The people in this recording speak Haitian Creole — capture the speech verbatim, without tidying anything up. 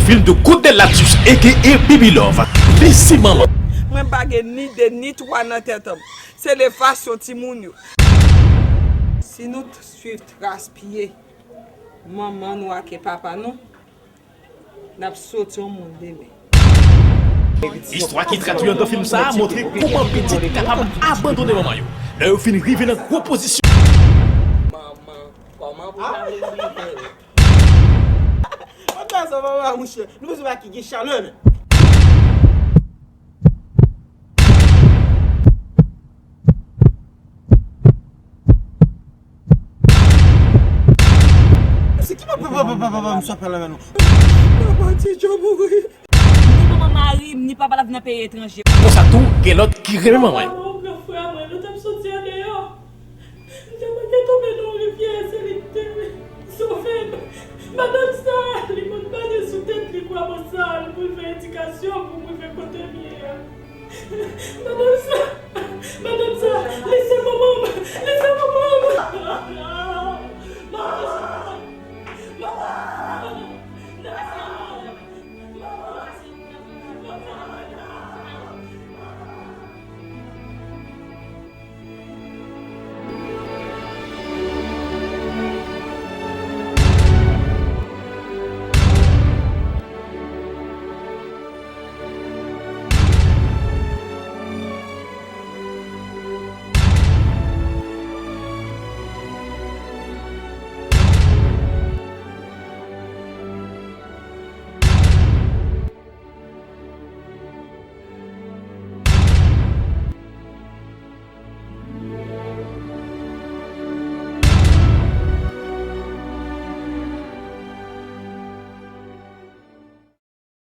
Fil de Kout de Latus aka Bibi Love. Lisi manman. Mwen pa gen ni de ni twa nan tèt an. Se levasyon timoun yo. Si nou t- swiv tras pye manman nou ake papa nou, n ap soti yon moun demen. Istwa ki tradui anndan fim sa a montre kòman pitit kapab abandone manman yo lè yo fin rive nan gwo pozisyon. Manman, kòman pou ta vle rive? Mwen pa sa papa mouche. Nou bezwen pa ki gen chalè men. Se ki papa papa papa papa misye ap pale avè nou? Papa ti Djo mouri. Ni manman mari m, ni papa l ap nan peyi etranje. Konsa tou, gen lòt ki renmen manman yo. Papa, ou pran frè mwen, nou t ap soti andeyò. M te manke tonbe nan yon rivyè, se li ki te sove m. Madanm sa, li konn bale sou tèt li kwa bò sal pou l fè edikasyon pou m rive kote m ye a. Madanm